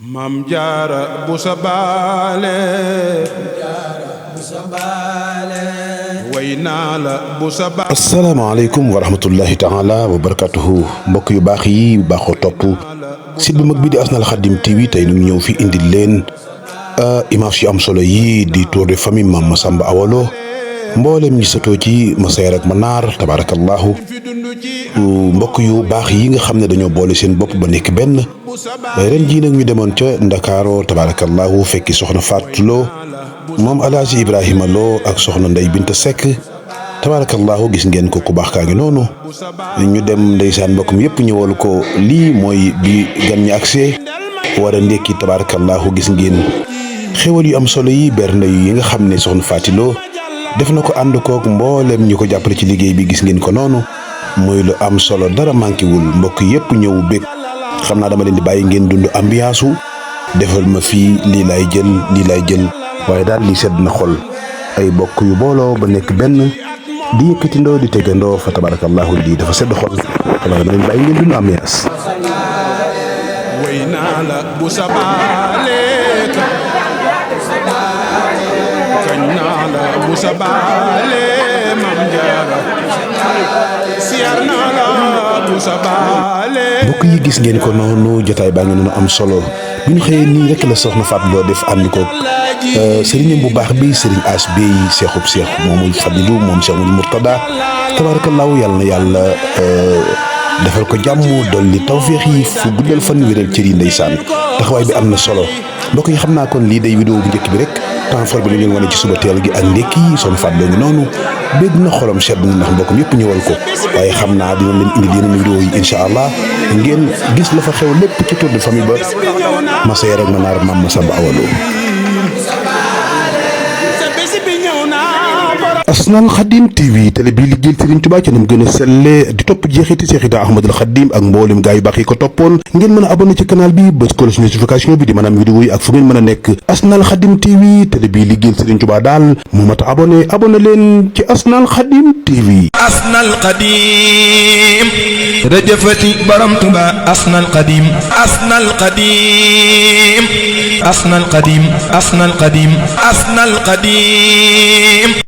Mam Jaara bu sa baale way naa la bu sa baale. asalaamaaleykum wa rahmatullahi taala wa barakatuhu mbokk yu baax yi baaxoo topp site bu mag bi di Asnal Khadim TV tey ñu ñëw fi indil leen image yu am solo yi di tour de famille Mame Massamba Awa Lo mboolem ñi sëtoo ci Massayer ak Manar tabarakallahu mbokk yu baax yi nga xam ne dañoo boole seen bopp ba nekk benn ren jii nag ñu demoon ca Ndakaaro tabarakallahu fekki soxna Fatou Lo moom Alaaji Ibrahima Lo ak soxna Ndey Binta Seck tabarakallahu gis ngeen ko ku baax kaa ngi noonu ñu dem ndeysaan mbokk mi yëpp ñëwal ko lii mooy bi gan ñi agsee war a ndekki tabarakallahu gis ngeen xéwal yu am solo yi bernde yi nga xam ne soxna Fatou Lo def na ko ànd koog mboolem ñu ko jàppale ci liggéey bi gis ngeen ko noonu muy lu am solo dara manqué wul mbokk yëpp ñëw bég xam naa dama leen di bàyyi ngeen dund ambiance defal ma fii lii laay jël waaye daal lii sedd na xol ay bokk yu booloo ba nekk benn di yëkkatindoo di tegandoo fa tabarakallahu lii dafa sedd xol xam naa dama leen di bàyyi ngeen dund ambiance. way naa la bu sa baale kañ naa la bu sa baale Mam Jaara siyaar naa la bu sa baale. mbokk yi gis ngeen ko noonu jotaay baa ngi noonu am solo bu ñu xëyee nii rek la soxna Fatou Lo def ànd ko sëriñam bu baax bi sëriñ As Bey seexub seex moomul Fadilu moom Seex Murtada tabarakallahu yàlla na yàlla defal ko jàmm dolli tawféex yi fu guddal fan wéral cër yi ndeysaan taxawaay bi am na solo mbokk yi xam naa kon lii day vidéo bu njëkk bi rek temps fort bi la ñu wane ci suba teel gi ak ndekki yi soxna Fatou Lo ngi noonu bégg na xolam sedd na ndax mbokk yëpp ñëwal ko waaye xam naa dina leen indi yeneen vidéo yi incha allah ngeen gis la fa xew lépp ci tour de famille ba Massayer ak Manar Mame Massamba Awa Lo. Asnal Khadim TV télé bii liggéeyal Serigne Touba ca nam gën a selle di topp jeexiti Seexida Ahmadul Khadim ak mboolem gaa yu baax yi ko toppoon ngeen mën a abonné ci canal bi bës cloche notification bi di mën a am vidéo yi ak fu ngeen mën a nekk Asnal Khadim TV télé bii liggéeyal Serigne Touba daal mu mat a abonné leen ci Asnal Khadim TV. Asnal Khadim rajafati borom Touba Asnal Khadim Asnal Khadim Asnal Khadim Asnal Khadim Asnal Khadim